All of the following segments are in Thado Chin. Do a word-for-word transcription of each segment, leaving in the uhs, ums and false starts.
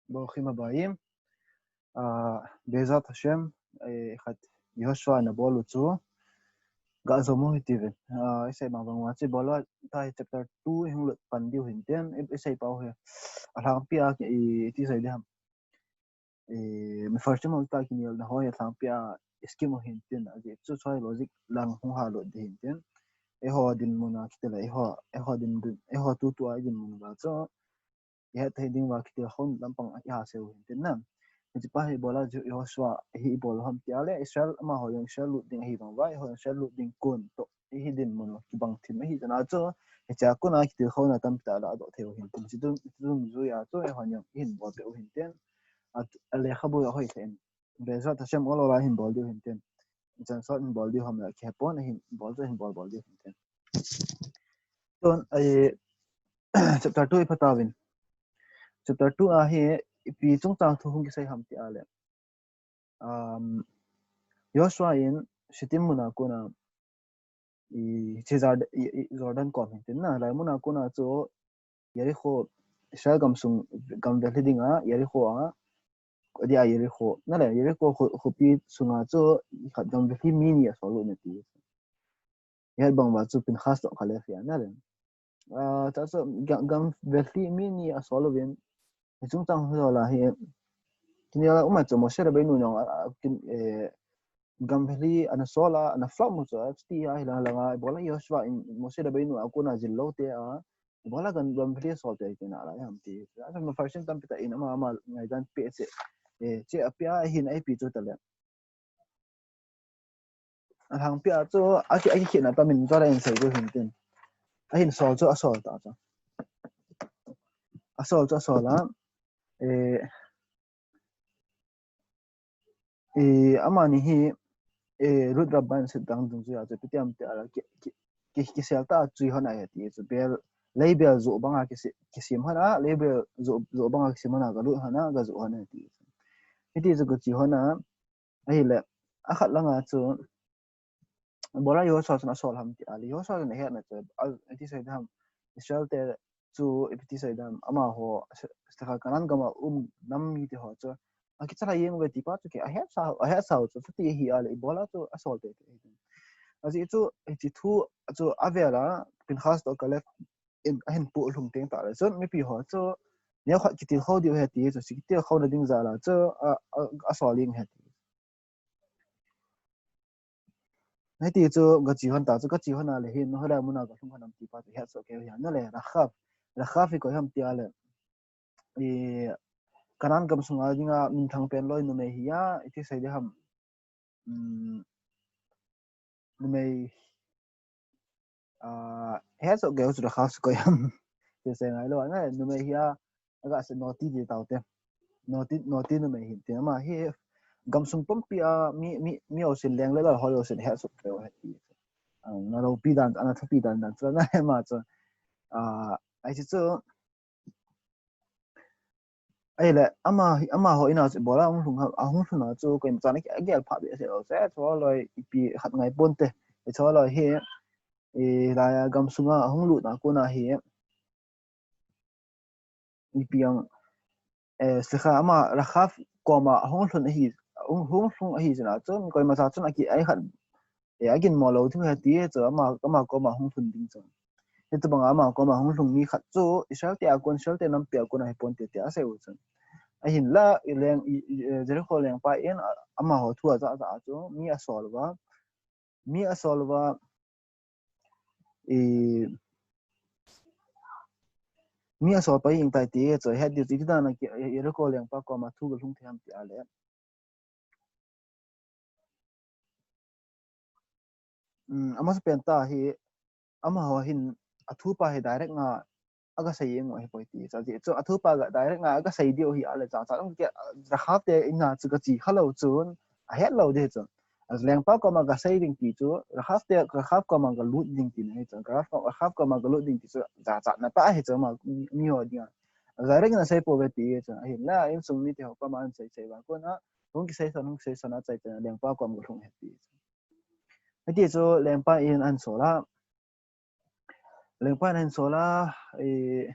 Bo khima baim. Ah, Bezat Hashem, eh, khat Joshua na bolu chu. Ga zomo hiti ve. Ah, isei ma bang wa chi bolu ta hi chapter two hung lut pan diu hin ten. Isei pau he. Alhang pia i ti sei de ham. Eh, mi first mo ta ki nial na ho he alhang pia scheme hin ten. Aji chu choi logic lang hung ha lut de hin ten. Eiho dinmun a kitele eiho, eiho din, eiho tu tu a dinmun ba chu. Ihet thei ding va kitil khon lampang a iha seu hin tin na. Hiche pa hi bola chu Joshua hi bol ham tia le Israel amaho jong Israel lut ding ahi vang va, eiho Israel lut ding kon to hi dinmun kibang thim ahi chana chu. Hiche a kona kitil khon a tampi ta la doh thei u hin tin. Hiche dun, hiche dun jui a chu eiho jong hin bol pe u hin tin. A, a lekhabu a hoi thei in. Bezat Hashem ol ol a hin bol diu hin tin. Chan sot hin bol diu ham la khe pon hin bol chu hin bol bol diu hin tin. Tun, ai, chapter two i pha tauvin. Chapter two a hi, ipi chungchang thu hung kisei ham ti a le. Um, Joshua in Shittim mun a kona, i, hiche Jord-, i, i, Jordan kom hin tin na, lai mun a kona chu Jericho, Israel gam sung, gam vel hi ding a, Jericho a, adi a Jericho. Na le, Jericho kho-, khopi sunga chu, khat gam vel hi mi ni a sol u na ti. Ihet bang va chu Pinchas toh Kalef hi a na le. Ah, ta chu ga-, gam vel hi mi ni a sol uvin. Hi chungchang ho la hi. Kini la uma chu Moshe Rabbeinu nong a, a, kin, eh, gam vel hi ana sol a, ana flop mu chu a, chuti a hi lang lang a, bola Joshua in Moshe Rabbeinu a kona jil lou te a, bola gam, gam vel hi sol te kina la ham ti. A chu ma first tampi ta in ama, ama ngai dan pe che. Eh, che a pia hin ai pi chu ta le. Alhang pia chu, a ki, a ki khina ta min chu la in sei diu hin tin. A hin sol chu a sol ta chu. A sol chu a sol a. Eh, eh, amani hi, eh, Ruth Rabban sit dang dung chu a chu, pitiam te a la ki, ki, ki, kisel ta chu hon a ya ti chu bel, label zu bang a kisi, kisim hon a, label zu, zu bang a kisim hon a, ga lut hon a, ga zu hon a ti. Hiti chu ga chi hon a, Ahile, a khat langa chu, bola Joshua chun a sol ham ti a le, Joshua chun a hetna chu, a, a ti sei dam, Israel te chu, ipi ti sei dam, amaho, s-, s-, Canaan gam a um nam mite ho chu, a kichai jeng uve ti pa chu kei a hetsah, a hetsah u chu, chuti ahi a le, bola chu a sol teitei. Ajeh chu, hiche thu chu a vel a, Pinchas toh Kalef in a hin puh lhung teng tah le chun mipi ho chu neo khat kitil kho diu ahi ti chu, kitil kho na ding jal a chu a, a, a sol ding ahi ti. Hiti chu ka chi hon ta chu, ka chi hon a le hin, hoilai mun a ka lhung hon ham ti pa chu hetsoh kei u hi a, na le Rachav, Rachav hi koi ham ti a le, i, Canaan gam sunga dinga minthang pen loi numei hi a, i ti sei ding ham, um, numei, ah, hetsoh kei u chu Rachav chu koi ham. Ti sei ngai lou, na, numei hi a, aga sei noti ti tau te. Noti, noti numei hin ti ama hi gamsung pumpi a mi, mi, mi jousen leng le loi ho jousen hetsoh kei u ahi ti. Ah, na loupi dan, ana thupi dan dan chu na he ma chu. Ah, ahi chu, Ahile, ama, amaho in a chu bola ahung lhung a, ahung lhun a chu koima chan a gel pha be se lo se, chu loi ipi khat ngai pon te. Chu loi hi, i, lai a gam sunga ahung lut na kon a hi, ipi ang, eh, sikha ama Rachav koma ahung lhun ahi, ahung, hung lhung ahi chun a chun, koima cha chun a ki, ai khat, eh, a ginmo lou thu ahi ti chu ama, ama koma hung lhun ding chu. Hitobang a ama koma hung lhung mi khat chu Israel te a kon, Israel te nampi a kon ahi pon te ti a sei u chun. Ahinla i leng, i, i, eh, Jericho lengpa in a, amaho thu a ja ja chu mi a sol uva, mi a sol uva, i, mi a sol pa jeng tai ti chu, het diu chu iti dan a ki, Jericho lengpa koma thu ga lhung thei ham ti a le. Um, amasapen tah hi, amaho hin, athupa hi direct nga, aga sei jeng u ahi poi ti. Chu, chu athupa ga direct nga, aga sei diu ahi a le cha cha, Rachav te in a chu ga chi kha lou chun, a het lou ding chu. A lengpa koma ga sei ding ti chu, Rachav te, Rachav koma ga lut ding ti ahi chu. Rachav ko-, Rachav koma ga lut ding ti chu, cha cha na pa ahi chu ama mi ho ding a. Direct na sei pouve ti chu. Ahinla, insung mite ho koma an sei sei uva kon a, hung kisei son, hung kisei son a chai chai a lengpa kom ga lhung ahi ti. Hiti chu lengpa in ahin sol a. Lengpa in ahin sol a, i,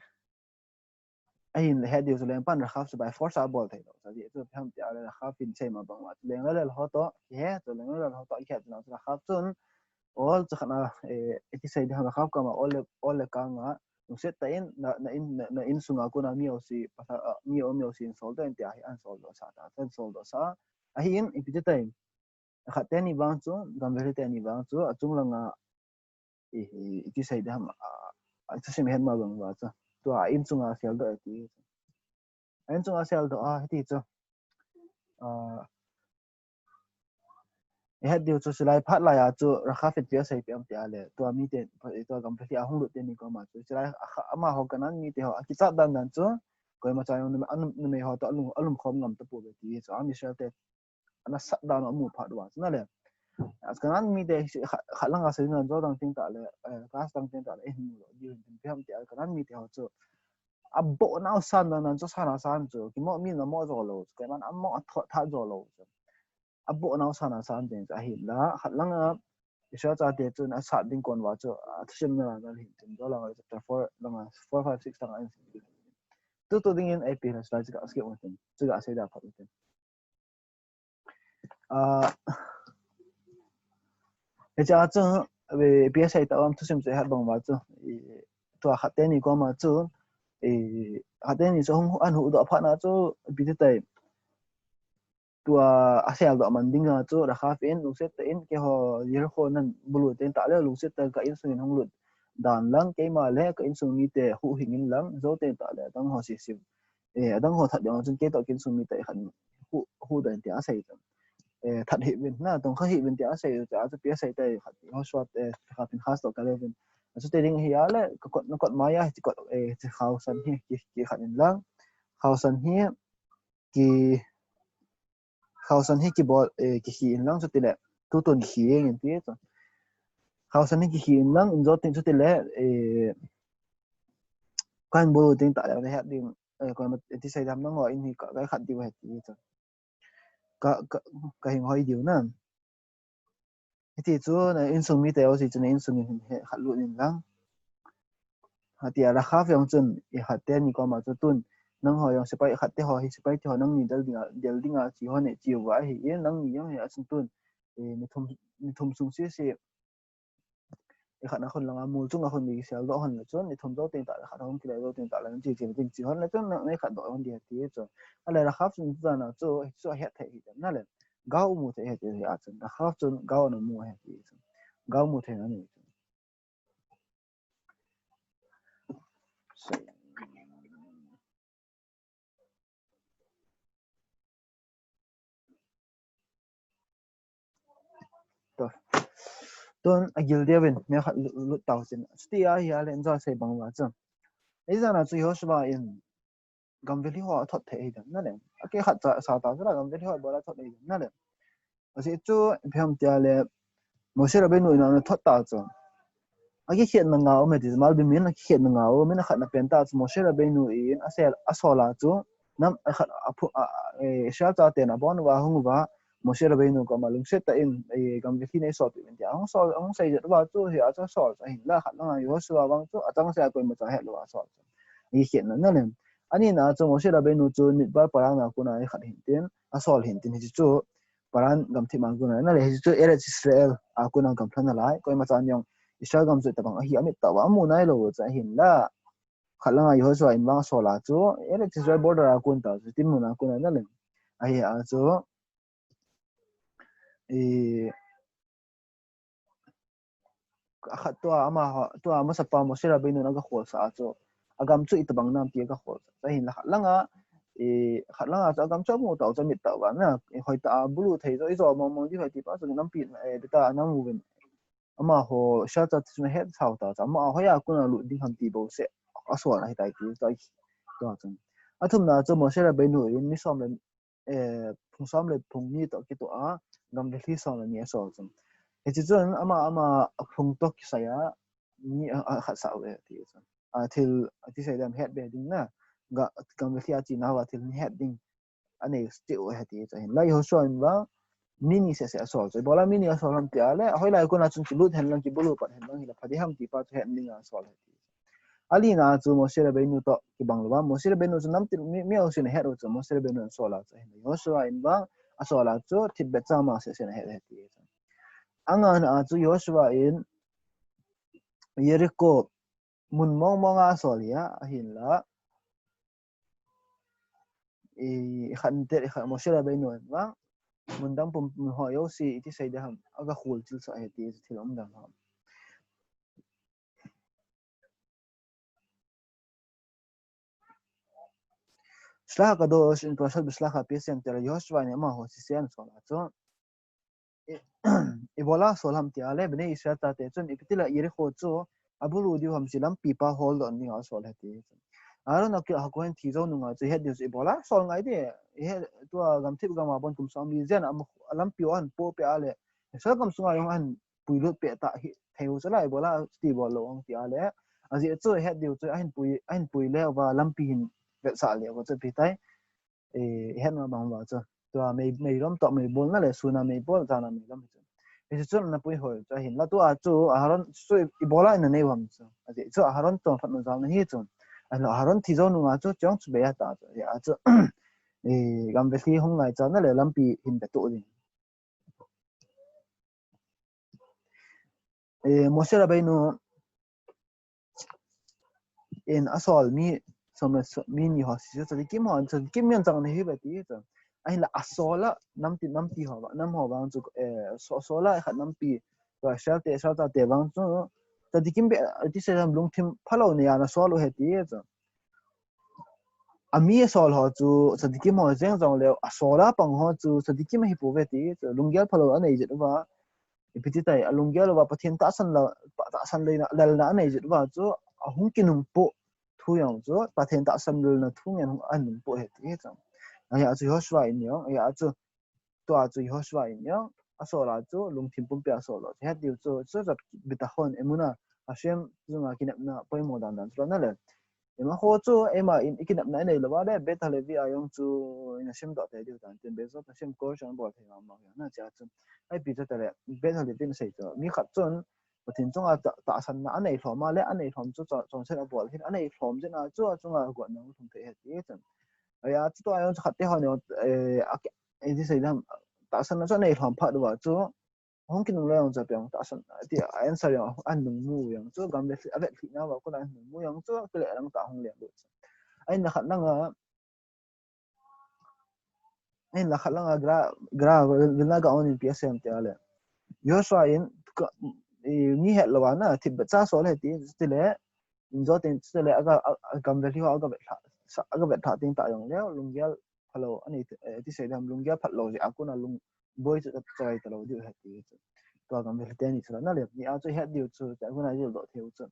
ahin het diu chu leng pan Rakhav chu by force a bol thei lou. Sa di chu ham tia le Rakhav in sei ma bang ma. Leng le ho to, he, chu leng le ho to, he, chu Rakhav chun, all chu khana, eh, iti sei di ham Rakhav kama, all le, all le kanga, lungset tah in, na, na in, na, na insunga kona mi osi, pasa, ah, mi o mi osi in sol to in tia hi an sol do sa ta, an sol do sa. Ahin, ipi ti tai. Khat teni vang chu, Gamveli teni vang chu, achung langa, i, i, iti sei di ham, a, a, thusim het ma bang va chu. Tua insunga sel do ti. Insunga sel do, a, hiti chu. A, i het diu chu silai phat lai a chu, Rakhav in tia sei pi am tia le. Tua mite, tua Gamveli a hung lut teni koma chu. Silai, a, amaho Kanan mite ho, akichat dan dan chu. Koima cha jong numei, numei ho to alum, alum khom ngam tapouve ti chu. Am Israel te ana sat dan u amu phat uva chu na le. Kanan mite hi kha, kha langa sei nan jo dang ting ta le, eh, class dang ting ta le, eh, mu lo, diu hin tin piam ti a Kanan mite ho chu. Abo nau san dan nan chu sana san chu, kimo mi na mo jo lo, keiman amo a tho tha jo lo chu. Abo nau sana san tin chu ahin la, kha langa, Israel chate chun asat ding kon uva chu, a thusim na la na hin tin, jo langa chapter four, langa four, five, six langa hin tin. Tu tu dingin A P H la chu ka skip u tin, chu ka sei da phat u tin. Ah, hiche a chu, eh, P S I ta um thusim chu hat bang uva chu, eh, tua khat teni koma chu, eh, khat teni chu hung an hu doh phat na chu, ipi ti tai, tua asel doh man dinga chu, Rakhav in, lungset tah in, keiho, Jericho nan bulu teng tah le, lungset tah ka insung in hung lut dan lang, keima le ka insung mite huhhing in lang, jou teng tah le, adang ho sisi, eh, adang ho that ding chun kei toh ka insung mite khat in hu, hu dan tia asei chu. Eh, that hih uvin na, tong kha hih uvin tia asei chu, a chu P S I te khat, Joshua te, khat in Phinehas toh Kaleb in. A chu te ding hi a le, ka kot, na kot mai a, hiche kot, eh, hiche khao san hi, ki, ki khat in lang. Khao san hi, ki, khao san hi kibol, eh, kihi in lang chu tile, tutun kihi in ti chu. Khao san hi kihi in lang, in jo tin chu tile, eh, kan bulu tin ta le, het ding, eh, koima ti sei dam nang ho in hi ka, ka khat diu het ti chu. Ka, ka, ka hing hoi diu na. Hiti chu na insung mite ho si chu na insung in he khat lut in lang. Hiti a Rakhav jong chun i khat teni koma chu tun. Nangho jong sepai khat te ho hi sepai te ho nangni del dinga, del dinga chi ho ne chi uva ahi in nangni jong hi a chun tun. I ni thum, ni thum sung sisi. I khat na khun langa mol chunga khun ni sel doh hon le chun, ni thum jou teng tah le khat hung kilai jou teng tah le chi chi ding chi hon le chun, na, na khat doh hon di ti chu. Ale Rakhav chun chu na chu, chu het thei hi na le. Gao mu thei hi ti a chun, Rakhav chun gao na mu hi ti chu. Gao mu thei na ni chu. Tun, agil dia uvin, mi khat lut, lut tau sin. Chuti a hi a le, in jo sei bang uva chu. Ei jana chu Joshua in, Gamveli ho athot thei hi dan, na le. Akei khat cha, sa ta chu la, Gamveli ho bol a thot thei dan, na le. Ajeh chu, ipi ham tia le, Moshe Rabbeinu in ana thot ta chu. Akikhetna nga um e ti, Malbim in akikhetna nga um e, min akhatna pen ta chu, Moshe Rabbeinu in asel, asol a chu, nam, akhat, aphu, a, a, eh, Israel chaten abon uva, hung uva, Moshe Rabbeinu koma lungset tah in, eh, Gamveli nei sol peh in tia, hung sol, hung sei jeh uva chu, hi a chu asol chu, ahin la khat langa Joshua vang chu, achangseh a koima cha het lou a asol chu. Akikhetna, na le. Ani na chu Moshe Rabbeinu chu Midbar Paran a kona hi khat hin tin, asol hin tin, hichu chu, Paran gamthip a kona, na le hi chu Eretz Israel a kona gamlha nalai, koima chan jong Israel gam chu tabang ahi amit tah uva amu nai lou chu ahin la. Khat langa Joshua in vang asol a chu, Eretz Israel border a kon ta chu, tin mun a kona na le. Ahi a chu, i, khat tua ama, tua masa pa Moshe Rabbeinu in aga khol sa a chu, agam chu itabang nam ti aga khol sa. Ahin la khat langa, i, khat langa chu agam chu amu tau chu amit tah uva na, i, hoi tah a bulu thei jo, i jo mong mong di hoi ti pa chu nampi, eh, beta nam uvin. Amaho, Israel chate chun ahet sao ta chu, ama hoi a kona lut ding ham ti bouseh, asol ahi tai ti, tua, tua chun. Athumna chu Moshe Rabbeinu in mi som le eh, phung som le phung ni toh kitoh a, Gamveli som le ni asol chun. Hiche chun ama, ama phung toh kisai a, mi a, a, akhat sah u ahi ti chun. A thil, ati sei dan het be ding na, ga, Gamveli a china uva thil ni het ding, anei cheh u ahi ti chun. Hinla Joshua in vang, mi ni seh seh asol chun. Ibola mi ni asol ham tia le, ahoilai kona chun kilut hen lang, kibulu pat hen lang, hila pha ding ham ti pa chu het ding a asol ahi ti chun. Alina chu Moshe Rabbeinu toh kibang louva, Moshe Rabbeinu chu namtin mi, mi jousen ahet u chu, Moshe Rabbeinu in asol a chu, ahin Joshua in vang asol a chu, thipbeh chama seh seh in ahet u ahi ti chu. Angana a chu Joshua in Jericho mun mong mong a asol ahi a, ahinla, i khat te, i khat Moshe Rabbeinu in vang, mun dang pum, mun ho jouse, iti sei ding ham, aga khol chil sah ahi ti, thil umdan ham. Shlach HaKadosh in Parashat Beshalach a P S M te la Joshua in amaho sisen asol a chu. I, ibola asol ham tia le, Bnei Israel chate chun ipi tila Jericho chu abulu diu ham chi lampi pa holdoh ding a asol ahi ti chu. Aron a ki a Kohen thi jou nunga chu ihet diu chu ibola asol ngai ti, ihet tua gamthip gam a bon kum som li jen a lampi ahin poh peh a le, Israel gam sunga jong ahin puilut peh ta hi thei u chu la, ibola ti bol lou ang tia le. Ajeh chu ihet diu chu ahin pui, ahin pui le uva lampi hin vetsah le uva chu ipi tai. Eh, ihet na bang uva chu. Tua mei, meilom toh meibol na le, sun a meibol, jan a meilom hi chu. Hichu chu ana puihoi chu ahinla tua chu Aharon chu ibola in anei u ham chu. Ajeh chu Aharon chonphatna jal ahi chu. Ahinla Aharon thi jou nunga chu chong chu bei a ta chu. Ajeh chu, eh, gam velhi hung ngaichat na le lampi hin vetoh ding. Eh, Moshe Rabbeinu in asol mi, som le so-, mi ni ho si chu, tzadikim ho, tzadikim min chang na hi ve ti chu. Ahinla asol a, namti, namti ho, nam ho vang chu, eh, so-, asol a khat nampi, tua Israel te, Israel chate vang chu, tzadikim beh, iti sei ding ham, lungthim phalou nei a ana sol u ahi ti chu. Ami asol ho chu, tzadikim ho jeng jong leu, asol a pang ho chu, tzadikim ahi pouve ti chu, lunggel phalou anei jeh uva. Ipi ti tai, alunggel uva Pathen tahsan la, tahsan leina, lelna anei jeh uva chu, ahung kinung poh thu jong chu, Pathen tahsan lelna thu ngen hung anung poh ahi ti chu. Ahi a chu Joshua in jong, ahi a chu, tua chu Joshua in jong, asol a chu, lungthim pumpi a asol u. Het diu chu, chu zat bitachon, emunah, Hashem chunga kinepna, poimo dan dan chu na le. Eima ho chu, eima in, i kinepna i nei louva le, Beit HaLevi a jong chu, ina semdoh thei diu tan, tin Beit Hashem kor chan bol thei ma ma na chia chu. Ipi chu ta le, Beit HaLevi in asei chu, mi khat chun, Pathen chunga ta, tahsanna anei lhom a le, anei lhom chu chon, chonset abol hin, anei lhom jeh a chu, achunga gotna hung lhung thei ahi ti chu. Ahi a chu tua jong chu khat te ho jong, eh, a, iti sei ding ham, tahsanna chu anei lhom phat uva chu, hung kinung lou jong chu apiang tahsan, ti a answer jong, ahin nung mu jong chu, gam le a vetlhi na uva kona ahin nung mu jong chu, kile lang ta hung leng lut chu. Ahinla khat langa, ahinla khat langa Gra, Gra, Vilna Gaon in ipi asei em tia le. Joshua in, ka, i, mi het louva na, thipbeh cha sol ahi ti, ti le, in jo tin ti le, aga, a, a gam velhi ho, aga vetlha, sa, aga vetlha tin ta jong le, lunggel phalou, ani, eh, iti sei ding ham, lunggel phalou jeh a kona lung, boi chu, chu, chu, talou diu ahi ti chu. Tua gam velhi teni chu, na le, ni a chu het diu chu, chu, kona jil doh thei u chu.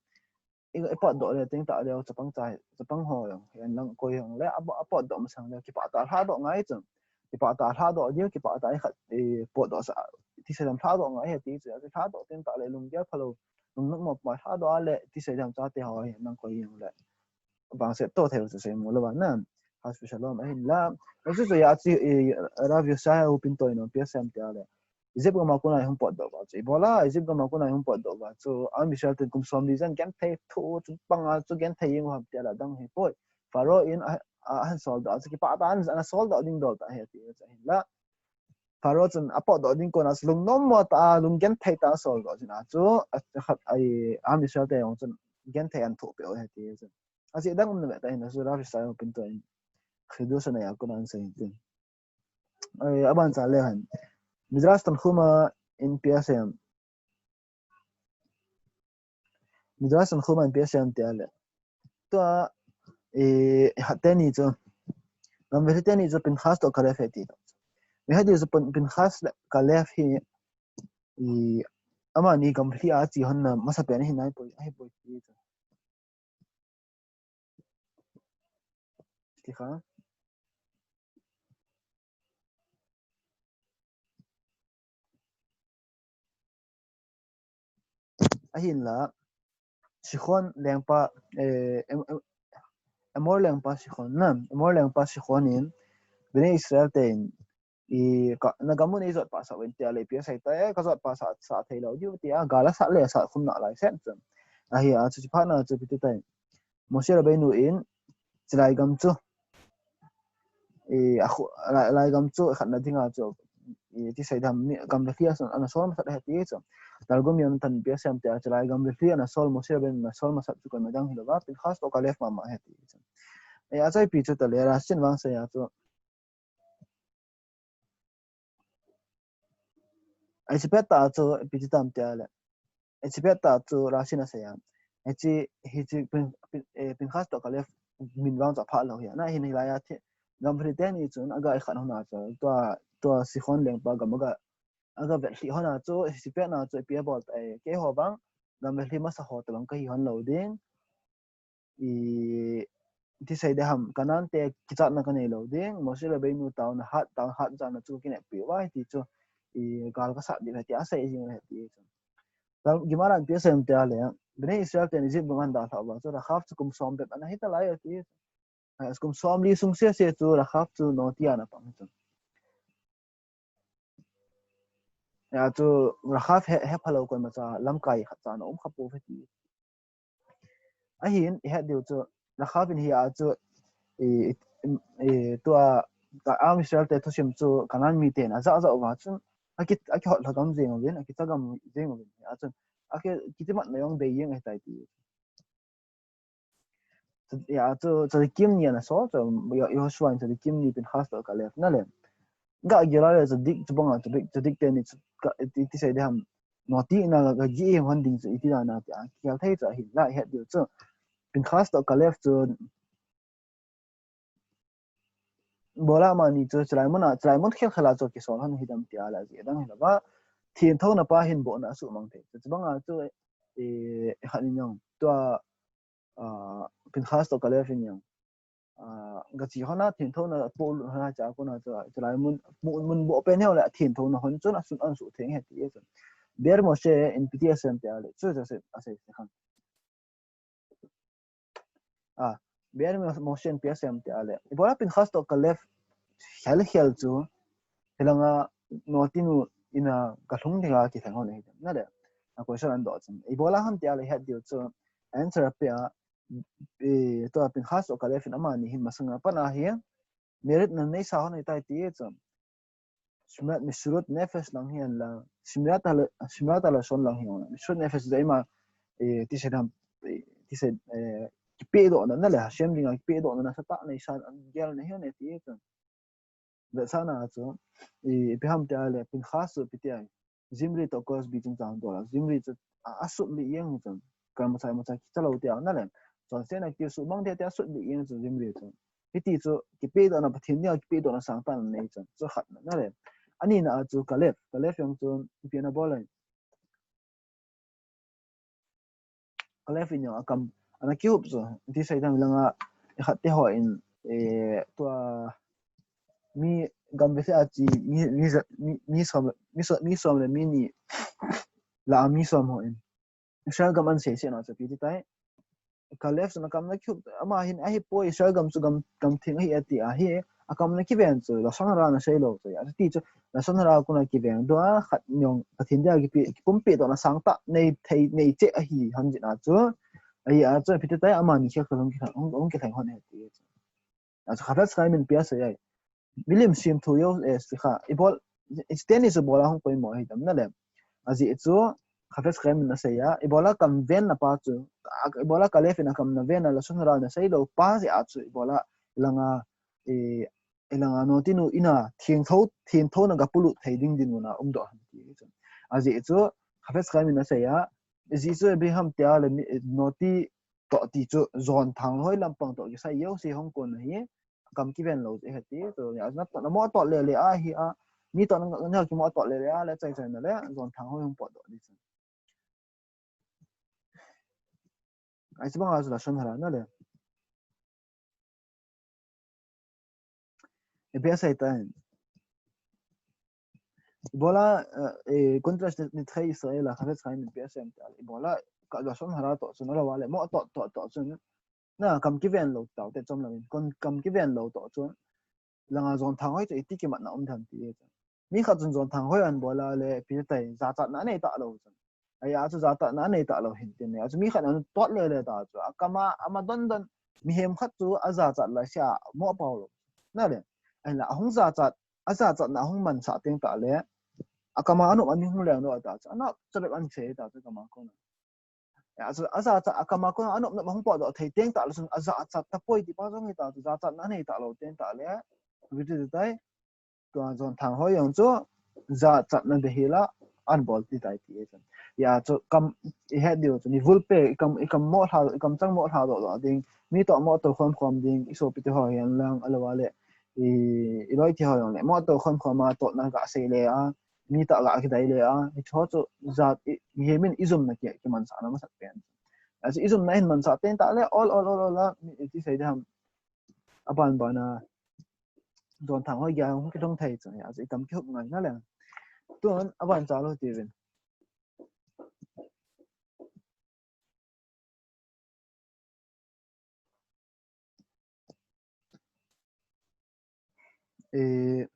I, i potdoh le, teng ta le, chapang cha, chapang ho jong, hihen lang koi jong le, a, a potdoh masang le, kipah tah a lhadoh ngai chu. Kipah tah a lhadoh diu, kipah tah a i khat, i, potdoh sa, iti sei ding ham lhadoh ngai ahi ti chu, lhadoh teng ta le, lunggel phalou, lungnom mo ma lhadoh a le, iti sei ding ham chate ho, hihen lang koi jong le. Vangset to thei u chu sei mo louva na. Chas v'shalom ahinla. Achu chu ahi a chu, i, Rav Yeshaya u Pinto in ipi asei em tia le. Egypt gam a kona ihung potdoh uva chu. Ibola Egypt gam a kona ihung potdoh uva chu. Am Israel ten kum som li jen genthei thu chu panga chu genthei jeng u ham tia la dang hi poi. Pharaoh in a, a, ahin soldoh a chu kipah tah a ana soldoh ding dol tah ahi ti chu ahinla. Pharaoh chun apotdoh ding kona chu lungnom mo tah a, lunggenthei tah a asoldoh jeh a chu, a, a khat a, Am Israel te jong chun genthei ahin thoh peh u ahi ti chu. Ajeh dang um na ve ta hin, a chu Rav Yeshaya u Pinto in Chidush HaNea a kona asei in tin. Ai, aban cha le hen. Midrash Tanhuma in ipi asei em. Midrash Tanhuma in ipi asei em tia le. Tua, eh, hat teni chu. Gam velhi teni chu Pinchas toh Kaleb ahi ti. Mi het diu chu Pin-, Pinchas le Kaleb hi, i, amani gam velhi a che hon na masapen ahi nai poi, ahi poi ti chu. Ti kha. Ahinla, Sihon lengpa, eh, Em-, Em-, Amor lengpa Sihon na, Amor lengpa Sihon in, Bnei Israel ten, i, ka, na gam u nei jot pah sah uvin tia le ipi asei tai, ka jot pah sah, sah thei lou diu tia, gal asat le asat khum nalai seh chun. Ahi a, chu chi phat na chu ipi ti tai. Moshe Rabbeinu in chulai gam chu, i, a khu-, lai, lai gam chu khatna dinga chu, i, ti sei dam ni gam le thli a sun ana sol masat ahi ti chu. Targum in tan pia sem te a chulai gam le thli ana sol Moshe Rabbeinu ana sol masat chu koima dang hilou va, Pinchas toh Kalef mama ahi ti chu. I, a chai pi chu ta le Rashin vang sei a chu. Hiche pet a chu ipi ti tam tia le. Hiche pet a chu Rashin asei a. Hiche, hiche Pin-, Pin-, eh, Pinchas toh Kalef min vang chu apha lou hi a. Na hin hilai a thi, gam le thli teni chun aga ikhat hon a chu. Tua, tua Sichon lengpa gam aga, aga vet lhih hon a chu, hiche pet a chu ipi abol ta, eh, keiho vang, gam le thli masa ho tabang kahi hon lou ding. I, ti sei deham, Canaan te kichatna kanei lou ding, Moshe Rabbeinu taona hat, taona hat jana chu kineppi uva ti chu, i, gal kasat ding ahi ti asei jing ahi ti chu. Ta, Gemara in ipi asei em tia le, Bnei Israel ten Egypt gam ahin dalhah uva chu, Rachav chu kum som bep ana hi talai ahi ti. A, kum som li sung sese chu, Rachav chu noti a ana pang chu. Hia chu Rachav he, hepha lou koimacha lamkai khat cha ana um kha pouve ti. Ahin, i het diu chu, Rachav in hia chu, i, i, i, tua, ka Am Israel te thusim chu, Canaan miten aja ja uva chun, aki, akihot lha gam jeng uvin, akicha gam jeng uvin. Hia chun, aki, kitimatna jong bei jeng ahitai ti. Hia chu, Tzadikim ni ana sol, chu, Yo-, Yoshua in Tzadikim ni Pinchas toh Kalef na le. Ga gila le Tzadik, chu banga Tzadik, Tzadik teni chu, ka, ti, ti sei deham. Noti na ga, ga gi hon ding chu, iti na na ti, a, kikhel thei chu, ahin la het diu chu. Pinchas toh Kalef chu, Ibola amani chu chulai mun a, chulai mun khel khel a chu kisol hon hi dam tia la ji dang hi lou va. Thentho na pa hin bohna asuhmang thei. Chu banga chu, eh, khat in jong. Tua, ah, Pinchas toh Kalef in jong. Ah, gachi hon a thentho na po hon a cha ko na chu, chulai mun, mun, mun boh pen heo le thentho na hon chun asun an su theng he ti chu. Ber Moshe in ipi ti asei em tia le. Chu, chu, asei, asei, asei khan. A, Ber Moshe in ipi asei em tia le. Ibola Pinchas toh Kalef khel khel chu. Hilanga noti nu ina kalhung dinga kilheng hon ahi na le. A question ana doh chun. Ibola ham tia le het diu chu. Answer ape a, e, tua Pinchas toh Kalef in amani hin masanga pat a hi. Merit na neisa hon ahitai ti chu. Shmirat, Mesirat Nefesh lang hi an la, Shmirat al-, Shmirat Lashon lang hi an la. Mesirat Nefesh jeh a ima, eh, ti sei dam, eh, ti sei, eh, kipehdohna na le, Hashem dinga kipehdohna nasatah nei sa, gel na hi an ti chu. Vetsahna chu, eh, ipi ham tia le, Pinchas chu ipi tia. Zimri toh Kosbi chungchang dol a. Zimri chu a, asut lih jeng chu. Kal machai machai kicha lou tia na le. Chonsetna kisut mang tia tia asut lih jeng chu Zimri chu. Hiti chu kipehdohna Pathen dinga kipehdohna sangtah nei chu. Chu khatna na le. Anina a chu Kalef. Kalef jong chu ipi ana bol le. Kalef in jong akam ana kihup chu. Ti sei dam langa, eh, khat te ho in, eh, tua mi gam vese a chi mi, mi, mi som, mi som, mi som le mi ni la mi som ho in. Israel gam an sei sei na chu ipi ti tai. Kalef chun akam ana kihup, ama hin ahipoi Israel gam chu gam, gam theng ahi ati ahi, akam ana kiven chu, Lashon Hara ana sei lou chu, ati chu, Lashon Hara kona kiven doh a, khat jong, Pathen dia kipe, kipumpi dohna sangtah, nei thei, nei cheh ahi, hon jeh a chu, ahi a chu, ipi ti tai, amani khel khel hung kilheng, hung, hung kilheng hon ahi ti chu. A chu Chafetz Chaim in ipi asei ai. Milim semthu jong, eh, sikha. Ibol, teni chu ibola hung poimo ahi dam na le. Ajeh chu, Chafetz Chaim in asei a. Ibola kam venna pa chu. A, ibola Kalef in akam ana venna Lashon Hara ana sei lou pa jeh a chu. Ibola langa, eh, langa noti nu ina thentho, thentho na gapolut thei ding dinmun a umdoh ham ti chu. Ajeh chu, Chafetz Chaim in asei a. Ajeh chu, ipi ham tia le mi, noti toh ti chu jon thang hoi lampang toh kisai jouse hung kon ahi, kam kiven lou chu ahi ti chu, ya, na, na mo toh le le ahi a, mi toh na, na kimo toh le le a, le chai chai na le, jon thang hoi hung potdoh di chu. Ai chu banga chu Lashon Hara na le. Ipi asei tai. Ibola, eh, eh, Kontras Nethe Israel a Chafetz Chaim in ipi asei tai. Ibola ka Lashon Hara toh chun, ala wale, mo toh, toh, toh chun. Na, kam kiven lou tau te chom lamin. Kon, kam kiven lou toh chun. Langa jon thang hoi chu iti kimatna um dam ti. Mi khat chun jon thang hoi ana bol a le, ipi tai, jachatna nei talou chun. Ahia chu jachatna anei talou hin tin. Ahia chu mi khat in atot lele ta chu. Akam a, ama don don. Mihem khat chu ajachat lai sia mo pau lou. Nale. Ahinla ahung jachat, ajachatna ahung mansah teng tale. Akam a anop ani hung leng lou ta chu. Anop chabep an sei ta chu akam a kona. Ahia chu ajachat, akam a kona anop nop ahung potdoh thei teng tale chun ajachat tapoi ti pa jong hi ta chu. Jachatna anei talou teng tale. Video tai. Tua John Thanghoi jong chu jachatna dehila an bol ti tai ti e chun. Ahia chu kam i het diu chu ni vulpe i kam, i kam mo lha, i kam chang mo lha doh doh ding. Mi toh mo to khom khom ding, i sopi te ho hihen lang alou le. I, i loi te ho jong le. Mo to khom khom a totna ga sei le a. Mi toh ga kidai le a. I cho chu jat i, mihem in i jumna ki, kimansahna masat pen. Ahia chu i jumna hin mansah teng tale ol ol ol ol a. Mi i ti sei ding ham. Aban ban a John Thanghoi gei a hung kilhung thei chu, ahia chu i kam kihup ngai nale. Tun aban cha lou ti vin. E,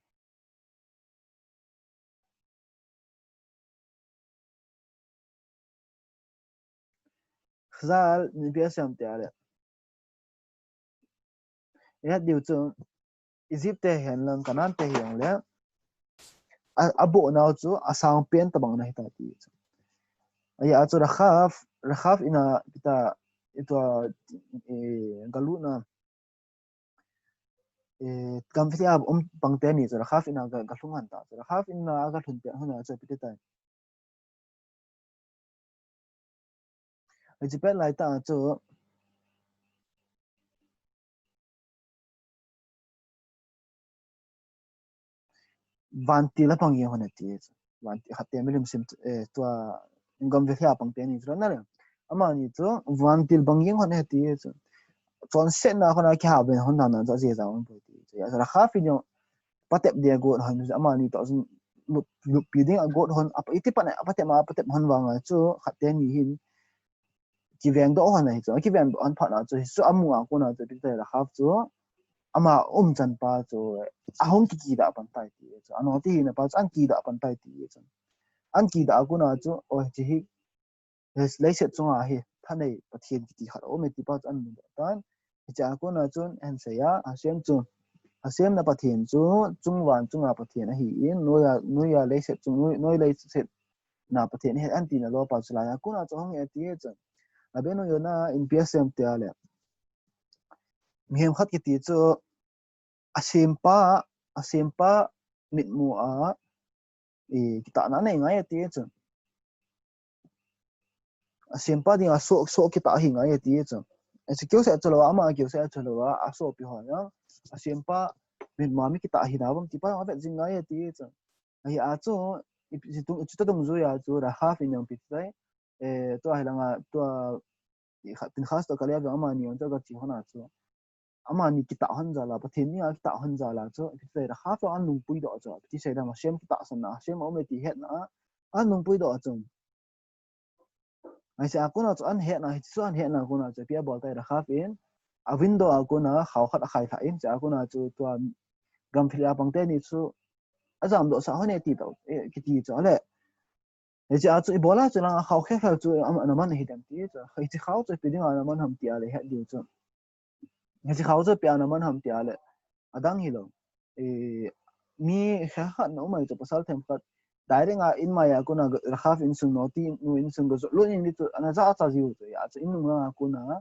Khazal, ni pia siam tia le. E diu chu, Egypt te hihen lang, Canaan te hihen le. A, aboh nau chu, asang pen tabang na hita ti chu. Ahia chu Rakhaf, Rakhaf ina kita, itua, e, galut na. E, gamveli a um pang teni chu Rakhaf ina ga, galhung han ta chu. Rakhaf ina galhun pen hon a chu ipi ti tai. Hiche pet lai ta chu vantil a pang jeng hon ati chu. Vantil khat te milim sim, eh, tua gamveli a pang teni chu nale. Amani chu vantil bang jeng hon ati chu. Chonsetna kona kihah ben hon dan chu ajeh jong um poi ti chu. Ahia chu Rakhaf in jong patep dia got hon, amani toh jong lup, luppi ding a got hon, apa iti pat a patep ma, patep hon vang a chu khat teni hin kiveng doh hon ahi chu, kiveng doh hon phat na chu, hichu amu a kona chu, ipi ti tai Rakhaf chu, ama umchan pa chu, ahung kikidah pan tai ti chu, anoti hina pa chu, an kidah pan tai ti chu. An kidah a kona chu, o hiche hi, leiset chunga hi, thanei Pathen kiti khat aume ti pa chu an mudoh tan. Hiche a kona chun, ahin sei a, Hashem chu, Hashem na Pathen chu, chungvang chunga Pathen ahin, noiya, noiya leiset chung, noi, noi leiset na Pathen ahi, an tina lou pa chu laiya kona chu hung e ti chu. Rabbeinu Yonah in ipi asei em tia le. Mihem khat kiti chu asempa, asempa mitmu a, i, kitahna anei ngai ati chu. Asempa dinga soh, soh kitah ahi ngai ati chu. Hiche keu seh chu lou a, ama keu seh chu lou a, asopi ho jong. Asempa mitmu a mi kitah hina bang ti pa jong avet jing ngai ati chu. Ahia chu, i, i, chuti dungjui a chu, Rakhaf in jong ipi ti tai. Eh, tua hi langa, tua, i, kha, Pinchas toh Kalev jong amani jong chu gache hon a chu. Amani kitah hon jal a, Pathen dinga kitah hon jal a chu, ipi ti tai Rakhaf jong an lungpui doh chu, ipi ti sei dam Hashem kitahsanna, Hashem aume ti hetna, an lungpui doh chu. Hiche a kona chu an hetna, hiche chu an hetna kona chu, ipi abol tai Rakhaf in, a window a kona khao khat akhai lha in, hiche a kona chu tua gamveli a pang teni chu ajam doh sah hon e ti tau, e, kiti chu ale. Hiche a chu ibola chu langa khao khel khel chu am, ana man ahi dem ti chu. Hiche khao chu ipi dinga ana man ham tia le het diu chu. Hiche khao chu ipi a ana man ham tia le. Adang hilou. E, mi khat khat na um ahi chu pasal themkhat. Direct a in mai a kona Rakhaf insung noti nu insung galut in ti chu ana jachat jiu chu. Ahia chu in nung langa kona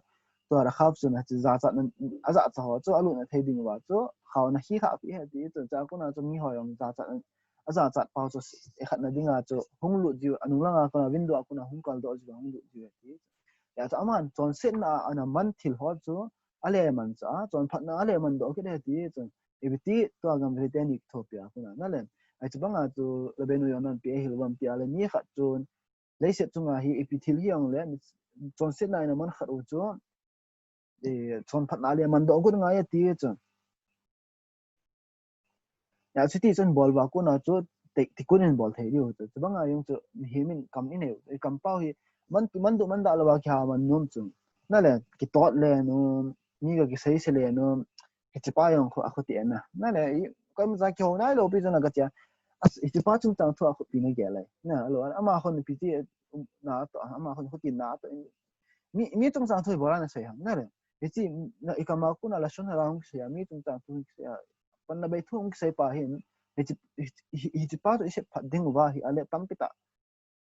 tua Rakhaf chun hiche jachatna, ajachat ho chu alutna thei ding uva chu khao ana khi kha pi ahi ti chu. Hiche a kona chu mi ho jong jachat, ajachat pau chu ikhatna dinga chu hung lut jiu, anung langa kona window a kona hung kal doh jiu, hung lut jiu ati. Ahia chu aman chonsetna a ana man thil ho chu ale man cha, chonphatna ale man doh kit e ti chu. Ipi ti tua gamveli teni kithopi a kona nale. Hiche banga chu Rabbeinu Yonah in ipi ahil uvam tia le mi khat chun leiset chunga hi ipi thil hijong le, chonsetna in aman khat u chu, eh, chonphatna le aman doh got ngai ati chu. Ahia chuti chun bol uva kona chu, ti, tikun in bol thei diu chu. Chubanga jong chu, mihem in kam inei u, i kampau hi, man, man doh man dah louva kiha man nom chu. Nale, kitot le nom, mi ga kisei sei le nom, hiche pa jong khu, akhu ti na. Nale, i, kam ja kihou nailou pi chu na gatia. As, hiche pa chungchang thu akhu pi na gel lai. Na, alo, ama khun ipi ti, um, na to, ama hon hoti na to. Mi, mi chungchang thu ibola nasei ham, nale. Hichi, na ikam a kona lashon hara hung kisei a, mi chungchang thu hung kisei a. Panna bei thu hung kisei pa hin, hichi, hichi, hichi pa to isei phat ding uva hi, ale tampi tah.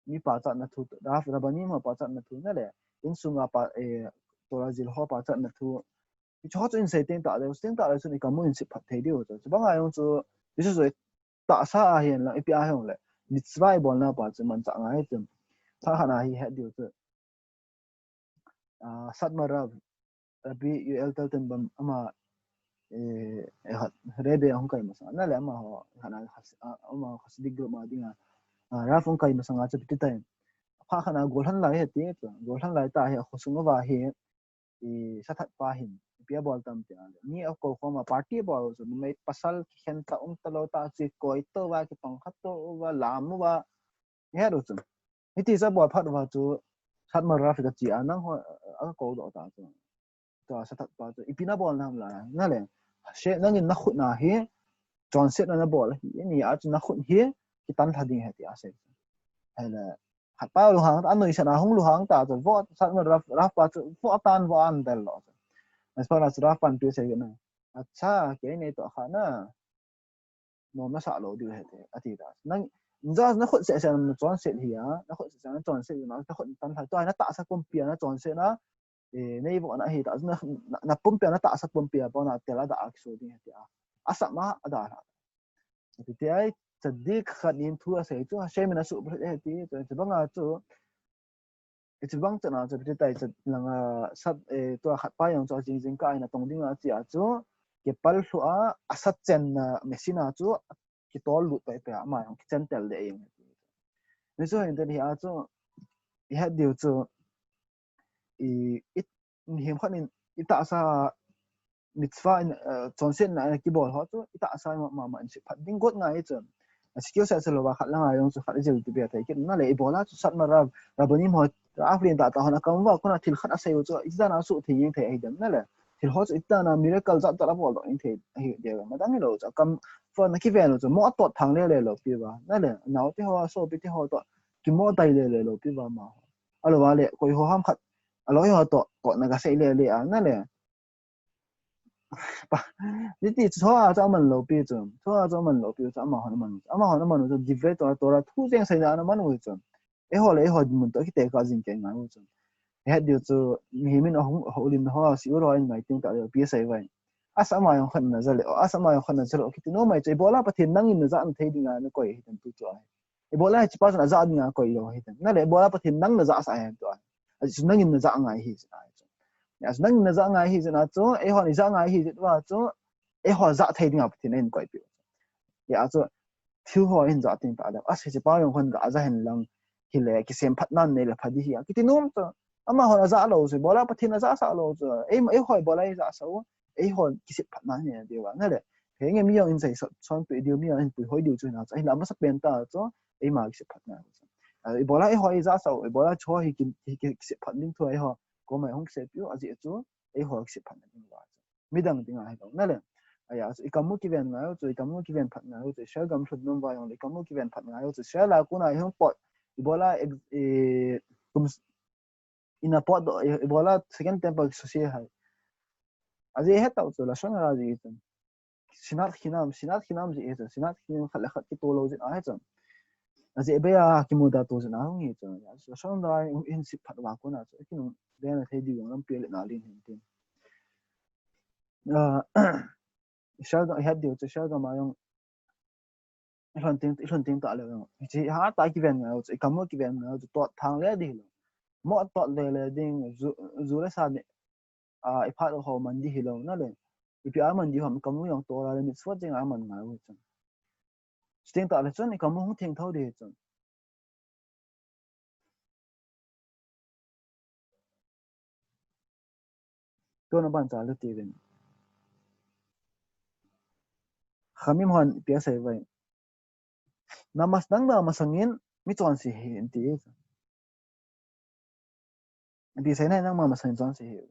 Mi pachatna thu, Rav, Rabbanim ho pachatna thu, nale. Insunga pa, eh, Torah zil ho pachatna thu. Hichi ho chu isei teng tah le, teng tah le chun ikam u isei phat thei diu chu. Chubang a jong chu, Jesu chu tahsa a hihen lang, ipi a hihen le. Mitzvah ibolna pa chu manchah ngai chu. Phat khat a hi het diu chu. Ah, Satmar Rav, Rabbi Yoel Teitelbaum ama, eh, eh, hat, Rebbe ahung kai masang, nale ama ho, hana has-, ah, ama Hasidic group a dinga, ah, Rav ahung kai masang a chu ipi ti tai. Phat khat a golhang lai hiti chu, golhang lai ta hi, akhosung uva hi, i, sathat pa hin, ipi abol tam ti a. Ni akou khom a party abol chu, numei pasal kikhen ta um talou ta chu, koi to uva, kitong kha to uva, lam uva, Ihet u chun. Hiti chu abol phat uva chu, Satmar Rav kachi a nangho, a, akou doh ta chu. Tua sathat pa chu, ipi nabol nam la, nale. She, nangin nakhut na hi, chonset na nabol hi, ni a chu nakhut hi, kitan lha ding ahi ti asei. Hele, khat pa lunghang, anoisan a hung lunghang ta chu, vo, Satmar Rav, Rav pa chu, vo tan, vo an del lo chu. As far as Rav pan pi sei na. Acha, kei nei to kha na. Nom nasah lou diu ahi ti, ati ta. Nang, just nakhut seh seh na chonset hi a, nakhut seh seh na chonset na, nakhut tan lha. Tua natahsa pumpi a nachonset na, eh, neivo na hi ta, na, na, napumpi a natahsa pumpi a pona tel a da a kiso ding ahi ti a. Asap ma, ada lha. Ati ti ai, tzadik khat in thu asei chu, Hashem in asuh bret ahi ti, chu, chubang a chu, Hichi bang chan a chu, ipi ti tai chu, langa sat, eh, tua khat pa jong chu, ajing jing kah a natong ding a chi a chu, kipal lhu a, asat chenna machine a chu, kitol lut pai pai a, ama jong kichen tel deh jeng. Ni chu hin te hi a chu, ihet diu chu, i, i, mihem khat in, itahsa, mitzvah in, eh, chonsetna in kibol ho chu, itahsa ma, ma, ma in siphat ding got ngai chu. A skill set se lova khat langa jong chu khat ijil tu bia thei kit nale, ibola chu Satmar Rav, Rabbanim ho, Rav lien tah tah hon akam uva kona thil khat asei u chu, iti dan a suh thei jeng thei ahi dem nale. Thil ho chu iti dan a miracle jat jat abol doh jeng thei ahi dem. Madang hilou chu, akam uva na kiven u chu, mo atot thang le le lou pi uva. Nale, naote ho, sopi te ho toh, kimo tai le le lou pi uva ama ho. Alouva le, koi ho ham khat, aloi ho toh, toh na kasei le le a, nale. Pa, hiti chu, chua chu aman lou pi chu. Chua chu aman lou pi chu, amahon aman. Amahon aman chu, Divrei Torah, Torah thu jeng seina aman u chu. Eiho le eiho dinmun toh, kite kah jing kei ngai u chu. Ihet diu chu, mihem in ahung, houlimna ho, siul ho in ngai teng tah le, pi asei vai. Asa ama jong khat na ja le, asa ama jong khat na ja le, kiti nom mai chu, ibola Pathen nangin najah na thei dinga nakoi ahi tem tu chu ahi. Ibola hichi pa chun ajah dinga koi lou ahi tem. Nale, ibola Pathen nang najah sah ahi tu ahi. Achu nangin najah ngai ahi jeh a chu. Achu nangin najah ngai ahi jeh a chu, eihon ijah ngai ahi jeh uva chu, eiho jah thei dinga Pathen in koi pi. Ya chu, thil ho hin jah teng tah le, asa hichi pa jong hon ga ja hen lang, hile, kisemphat nan nei le pha di hi a. Kiti nom chu, amahon ajah lou chu, ibola Pathen ajah sah lou chu, ei, eiho ibola ijah sah u, eiho kisemphat nan nei diu va, nale. Henge mi jong in sei sot, son pe diu mi jong in puihoi diu chu na chu, ahinla amasapen ta chu, eima kisemphat nan chu. A, ibola eiho ijah sah u, ibola chu hi ki, hi ki, kisemphat ding thu eiho, koma hung kisei piu, ajeh chu, eiho kisemphat nan ding va chu. Midang dinga hilou, nale. Aya, chu ikam u kiven ngai u chu, ikam u kiven phat ngai u chu, Israel gam lhun nom va jong le, ikam u kiven phat ngai u chu, Israel a kona ihung pot, ibola, e, e, kum s-, ina pot doh, i, ibola Second Temple kiso se hai. Ajeh het tau chu, lashon hara jeh chu. Sinat chinam, sinat chinam jeh chu, sinat chinam khat le khat kitoh lou jeh ahi chu. Ajeh bei a kimuda to jeh a hung hi chu. Lashon hara in siphat va kona chu, kinung den a thei diu jong lampi le na lin hin tin. Ah, Israel gam, ihet diu chu Israel gam a jong, ilhon teng, ilhon teng tah le jong. Hichi hatah a kiven ngai u chu, ikam u kiven ngai u chu, tot thang le di hilou. Mo tot le le ding, ju, ju le sa ni, a, iphat ho man di hilou, nale. Ipi a man di ham, ikam u jong Torah le mitzvot jeng a man ngai u chu. Chuteng tah le chun, ikam u hung theng thou di hi chu. Tuna ban cha lu ti vin. Khamim hon ipi asei vai. Namas nangma masangin mi chonse hih in ti. Ipi sei nai nangma masangin chonse hih.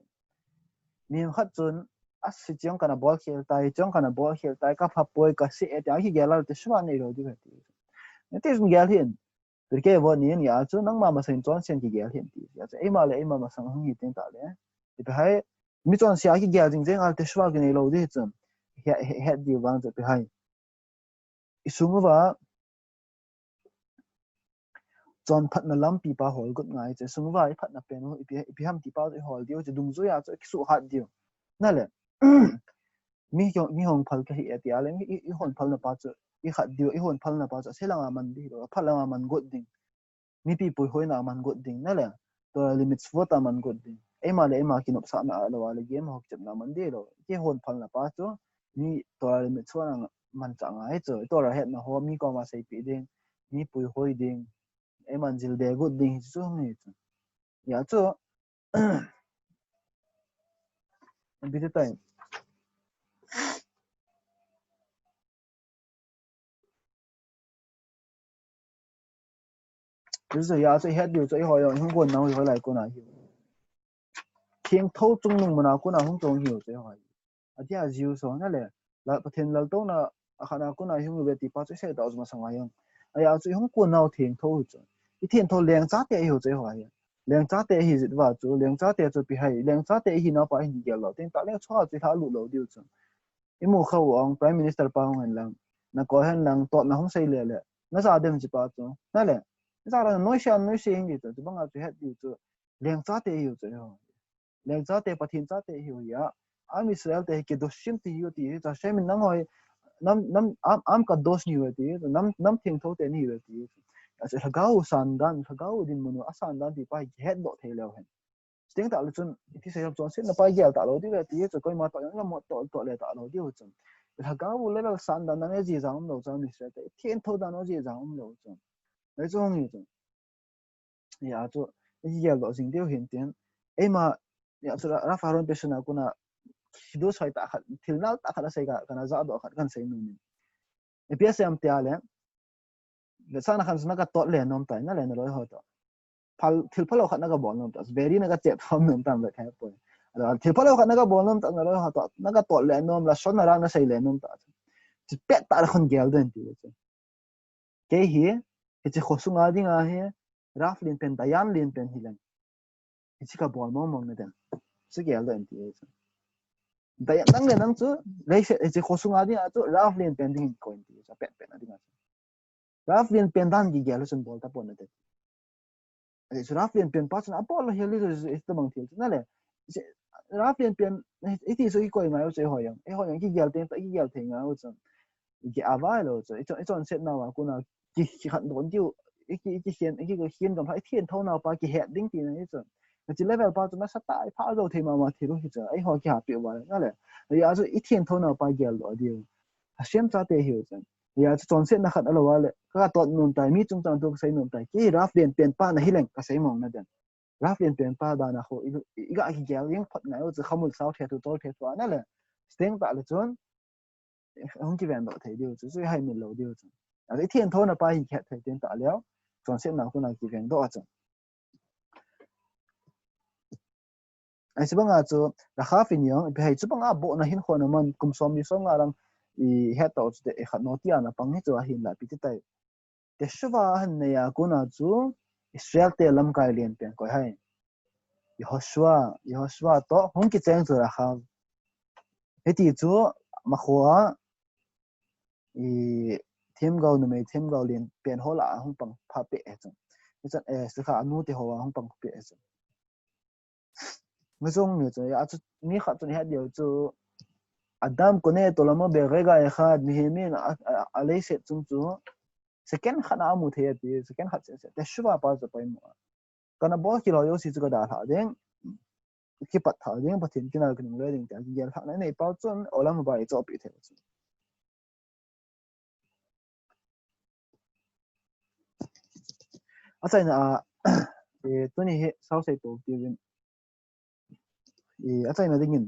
Mi khat chun, "Asi chong kana bol khel tai, chong kana bol khel tai, ka pha poi, ka se e," ti a kigel a te suva nei lou di ka ti. Nati sun gel hin. Pirkei Avot ni in ya chu nangma masang in chonse kigel hih in ti. Ya chu eima le eima masang hung hi teng tah le. Ipi ham, mi chonse a kigel jing jeng a le Teshuvah kinei lou ding hi chu. He, he, het diu vang chu ipi ham. I sung uva chonphatna lampi pa hol got ngai chu. I sung uva i phatna pen u ipi, ipi ham ti pa chu i hol diu chu, dungjui a chu kisuhat diu. Na le. Mi hong, mi hong phal ka hi e ti a le, mi i, i hon phalna pa chu, i khat diu, i hon phalna pa chu, a se langa man ding lou, a phat langa man got ding. Mipi puihoina man got ding, na le, Torah le mitzvot a man got ding. Eima le eima kinopsahna a lou a le, game ho kichepna man ding lou. Kihon phalna pa chu, mi Torah le mitzvot a man chah ngai chu. Torah hetna ho, mi koma seipeh ding, mi puihoi ding, eiman jil de got ding hi chu, hi chu. Ya chu, Bit tai. Chu chu ya chu het diu chu, i hoi hung kon nau hi hoi lai kona hi. Thengtho chungnung mana kona hung chong hi chu hoi. A dia jiu so na le. La Pathen laltouna a khana kona hung ve ti pa chu se ta masang a yang. A ya chu hung kon nau thengtho chu. I thengtho lengchate hi chu hoi. Lengchate hi jit va chu, lengchate chu ipi ham, lengchate hi na pa hin gel lou. Teng tah le chua chu lha lut lou diu chu. I mu kha u ong, Prime Minister pa hung hen lang, na ko hen lang, totna hung sei le le, na ja dem chi pa chu, na le, na ja la noise, noise hin di chu, chu banga chu het diu chu, lengchate hi u chu, lengchate Pathen chate hi u ya, Am Israel te hi kedoshim ti hi u ti, chu Hashem in nang hoi, nam, nam, am, am kadosh nahi u ti, nam, nam thengtho te nahi u ti, a chu lhagao san dan, lhagao dinmun u a san dan ti pa hi het doh thei leu hen. Chuteng tah le chun, ipi sei ham chun, chonsetna pa gel talou diu ve ti chu, koima toh jong mo toh, toh le talou diu chun. Lhagao level san dan dan e ji jang um lou chun, Israel te, thengtho dan o ji jang um lou chun. Nei chu hung hi chun. Ya chu, i gel doh jing diu hin tin. Eima, ya chu, Ra-, Rav Aaron Persson a kona, kidou soi tah khat, thil nal tah khat a sei ka, kana ja doh khat kan sei nom in. Ipi asei em tia le, vetsahna khat chu na ka tot le nom tai, na le na loi ho toh. Phal, thil phalou khat na ka bol nom tai. Beri na ka chep thom nom tai, ve khai poi. Alo, thil phalou khat na ka bol nom tai, na loi ho toh. Na ka tot le nom, lashon hara na sei le nom tai. Chu pet tah le khun gel den ti chu. Kei hi, hiche khosunga dinga hi, Rav lien pen, Dayan lien pen hi leng. Hiche ka bol mong mong na den. Chu gel den ti chu. Dayan nang le nang chu, leiset, hiche khosunga dinga chu, Rav lien pen ding hin koi ti chu, pet pet na dinga chu. Rav lien pen dan kigel chun bol ta pon na te. Ahi chu Rav lien pen pa chun a bol lo hi li chu, chu, chu bang thil chu na le. Chu Rav lien pen, i ti chu i koi ngai u chu i hoi jong. I hoi jong kigel teng, kigel thei ngai u chu. I ki avai lo chu. I chon, i chonsetna uva kona ki, ki khat don diu. I ki, i ki hian, i ki hian gam hai thengtho nau pa kihet ding ti na hi chu. Na chu level pa chu nasa tah i pha jo thei mama thil u hi chu. Ei ho kihapeh uva na le. Ya chu i thengtho nau pa gel doh diu. Hashem chate hi u chu. Ya chu chonsetna khat alou a le, ka tot nom tai, mi chungchang thu ka sei nom tai. Kei Rav lien pen pa na hi leng ka sei mong na den. Rav lien pen pa dan a ho, i, i ga kigel jeng phot ngai u chu, khamul sao the thu, tol the thu a na le. Chuteng tah le chun, hung kiven doh thei diu chu, chu i hai mil lou diu chu. A le i thengtho na pa hi het thei teng tah leu, chonsetna kona kiven doh a chu. Ahi chu banga chu, Rahav in jong, ipi hai chu banga bohna hin khon a man, kum som ni som nga lang, i het tah u chu te, i khat no ti ana pang hi chu ahin la ipi ti tai. Teshuva ahin nei a kona chu, Israel te lamkai lien pen koi hai. Yehoshua, Yehoshua toh, hung kicheng chu Rahav. Hiti chu, makhoa, i themgao numei, themgao lien pen ho lah a hung pang pha peh e chu. Hichun, eh, sikha, anu te ho a hung pang peh e chu. Mi chung mi chu, ya chu, mi khat chun het diu chu, Adam kone et olamo berega echad, mi hi min a, a, a leiset chung chu, second khat a mu thei ati, second khat se, se, teshuva pa chu poimo. Kana bol kilou jouse chu ka dalha ding. Kipat tha ding, Pathen kina ka nung le ding, tia kigel thahna nei pau chun, olam ba i chohpeh thei chu. Achaina a, eh, tuni hi, sao sei to, tivin. Eh, achaina dingin.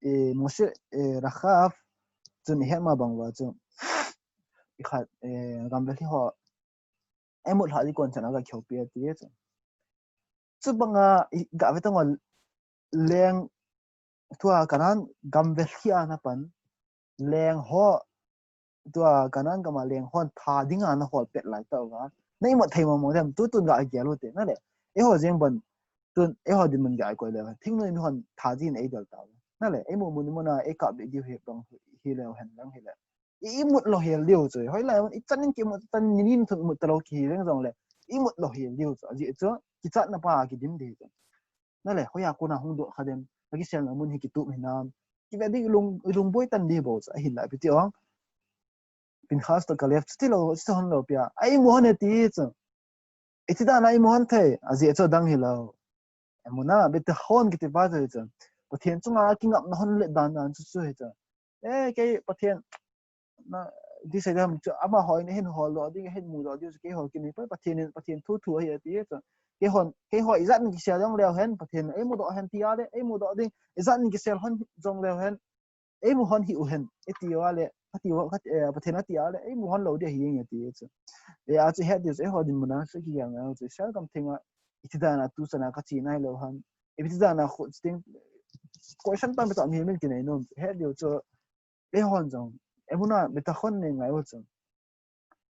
Eh, Moshe, eh, Rahav, chun i het ma bang uva chu. I khat, eh, gamvel hi ho, Emut lhah ding kon chan a ka kihoupi ati chu. Chu banga i ga ve tang u leng thua Kanan gam ve lhia na pan leng ho tua Canaan gam a leng hon tha dinga na hol pet lai tah uva, na imut thei mong mong dem, tu tun ga gel u te, na le. Eiho jeng ban, tun eiho dinmun ga koi le, thingnoi mi hon tha din eidel tau, na le. Eimu mun mun a eikap be diu hi bang hi leu hen lang hi le, i imut lou hel diu chu. Hoilai mun ichan in kimut, chan in nin thun mut talou kihi leng jong le, imut lou hel diu chu. Ajeh chu kichatna pa kidim di chu, na le. Hoiya kona hung doh kha dem, akiselna mun hi kitup hinam, kive ding, ilung, ilung boi tan di bou chu. Ahinla ipi ti ong, Pinchas toh Kaleb chuti lou, chuti hon lou pia, a imu hon e ti chu. Iti dan a imu hon thei, ajeh chu adang hilou. Emunah, bitachon kiti pa chu hi chu, Pathen chunga kingapna hon let dan dan chu chu hi chu. Eh, kei Pathen, na, ti sei dem chu, amaho in ahin hol doh ding, ahin mu doh ding chu keiho kin hi poi. Pathen in, Pathen thu thu ahi ati chu. Keihon, keiho ijat in kisel jong leu hen, Pathen in eimu doh hen ti a le, eimu doh ding, ijat in kisel hon jong leu hen, eimu hon hi u hen, iti uva le, kati uva, kati, eh, Pathen ati a le, eimu hon lou di ahi nge ti chu. Eh, achu het diu chu, eiho dinmun a chu kigel ngai u chu, Israel gam thenga, iti dan a tu chan a kache nai lou ham, iti dan a khu ting, question tampi tah mihem in kinei nom, het diu chu, eihon jong, emunah, bitachon nei ngai u chu.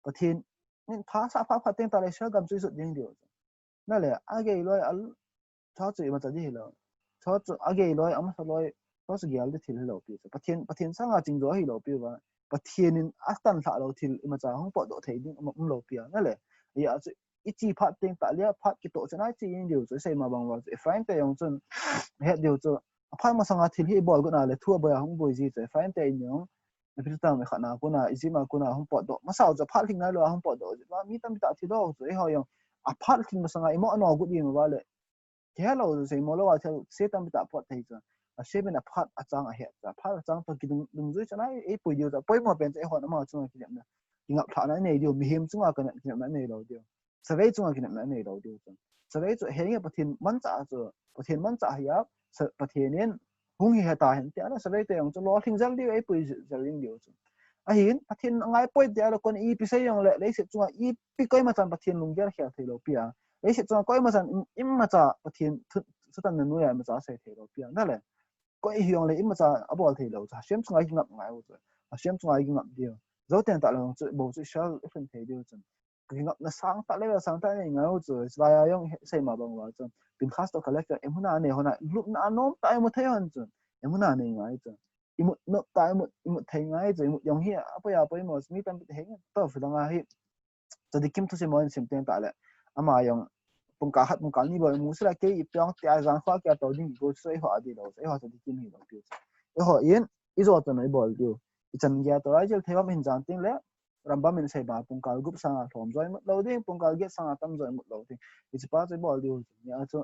Pathen in tha asah phat phat teng tah le Israel gam chu ijot ding diu chu. Na le, agei loi a, tha chu imacha di hilou. Tha chu agei loi, amasa loi, tha chu gel di thil hilou pi chu. Pathen, Pathen sanga chingjo hilou pi uva, Pathen in atan lhah lou thil imacha hung potdoh thei ding um, umlou pi a, na le. Hijeh a chu iche phat teng tah le, phat kitoh chan a iche ding diu chu, isei ma bang uva chu, Ephraim te jong chun, het diu chu, aphat masanga thil hi ibol got na le, thu aboi a hung boi ji chu, Ephraim te in jong, Ephraim te khat na kona, Egypt a kona hung potdoh masa u chu, aphat lhing nai lou a hung potdoh ji uva, mi tampi tah thi lou chu, eiho jong, aphat lhing masanga imo ano got ding uva le, kihe lou chu, sei mo lou a thil, se tampi tah pot thei chu. Hashem in aphat achang ahet chu. Aphat achang toh kidung, dungjui chan a eipui diu chu. Poimo pen chu eihon ama chunga kinepna, kingap lhahna inei diu, mihem chunga kinepna inei lou diu. Savei chunga kinepna inei lou diu chu. Savei chu henge Pathen manchah chu, Pathen manchah hi a, sa-, Pathen in hung hi heta hen tia le, savei te jong chu lolhing jel diu, eipui jel ding diu chu. Ahin, Pathen angai poi tia le, kon ipi sei jong le, leiset chunga ipi koima chan Pathen lunggel khel thei lou pi a. Leiset chunga koima chan im, imacha Pathen thu, thutanna noiya imacha sei thei lou pi a. Na le, koi hi jong le imacha abol thei lou chu. Hashem chunga kingap ngai u chu. Hashem chunga kingap diu. Jou teng tah le jong chu, bou chu Israel ilhun thei diu chu. Kingapna sang tah le, sang tah nei ngai u chu. Israel a jong sei ma bang uva chu, Pinchas toh Kaleb chu, emunah nei hon a, lupna anom tah imu thei hon chu. Emunah nei ngai chu. Imut nop tah, imut, imut thei ngai chu. Imut jong hi apoi a poimo, mi tampi te henge. Toh, phi dang a hi, tzadikim thusim ho in sim teng tah le, ama jong pungkal khat, pungkal ni bou imu sela, kei ipi ong tia jan kho a kiato ding kigo chu, eiho a di lou chu, eiho tzadikim hilou pi chu. Eiho in, ijo toh na ibol diu. Ichan gei a toh, aijil thei bam hin jan teng le, Rambam in sei bang, pungkal gup sanga lhom jo imut lou ding, pungkal get sanga tam jo imut lou ding. Hiche pa chu ibol diu, nia chu,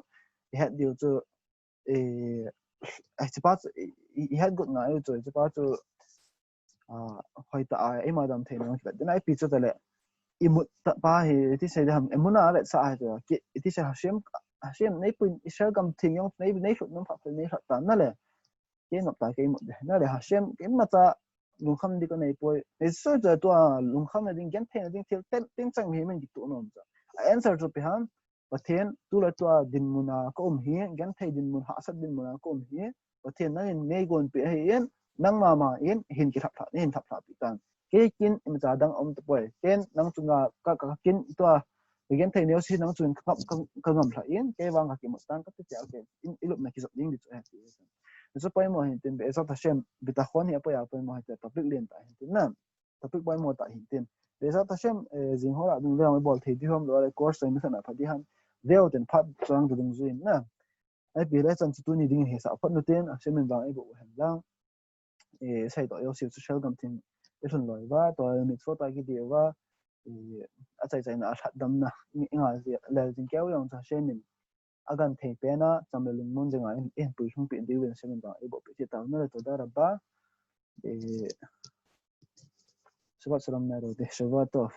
ihet diu chu, eh, hiche pa chu, i, i, ihet got ngai u chu, hiche pa chu, ah, hoitah a, eima dam thei nau, kivet ding a ipi chu tale, imut tah pa hi, iti sei ding ham, emunah avetsah ahi chu, ki, iti sei Hashem, Hashem, nei pui, Israel gam theng jong, nei, nei lhut nom phat, nei lhut tan, na le, kei nop tah, kei imut ding, na le, Hashem, kei imacha, lungkham ding kanei poi, nei sui chu tua, lungkhamna ding, gentheina ding, thil, ten, ten chang hi min kitu nom chu. A answer chu ipi ham, Pathen, tu le tua dinmun a ka um hi, genthei dinmun, hahsat dinmun a ka um hi, Pathen nangin nei gonpeh ahin, nangma ma in hin kilhaplhah, hin lhaplhah peh tan. Kei kin imacha dang um tapoi. Ken nang chunga ka, ka, ka kin tua, ka genthei neosi nang chun ka, ka, ka ngamlhah in, kei vang ka kimut tan kati tia ken. In, ilupna kijop ding di chu ahi ti. Chu poimo hin tin, Be'ezrat Hashem, bitachon hi apoi a poimo hin tin, topic lentah hin tin na. Topic poimo tah hin tin. Be'ezrat Hashem, eh, jing hola ding le hung ibol thei di ham lou le course join mi khat na pha di ham. Veu tin phat chang tu dungjuiyin na. Ipi le chan chu tuni dingin hisah phot nu tin, Hashem in vang eiboh u hen lang. Eh, seidoh jouse chu Israel gam theng ilhun loi uva, Torah le mitzvot a kidei uva, eh, achai chaina a lhatdamna, i, ingai jeh, lel jing keu jong chu Hashem in agenthei pen a, cham le lungmon jing a, in, in puilhung peh diuvin Hashem in vang eiboh peh cheh tau hen lang, toda rabba. Eh, Shabbat Shalom na ro de, Shavua Tov.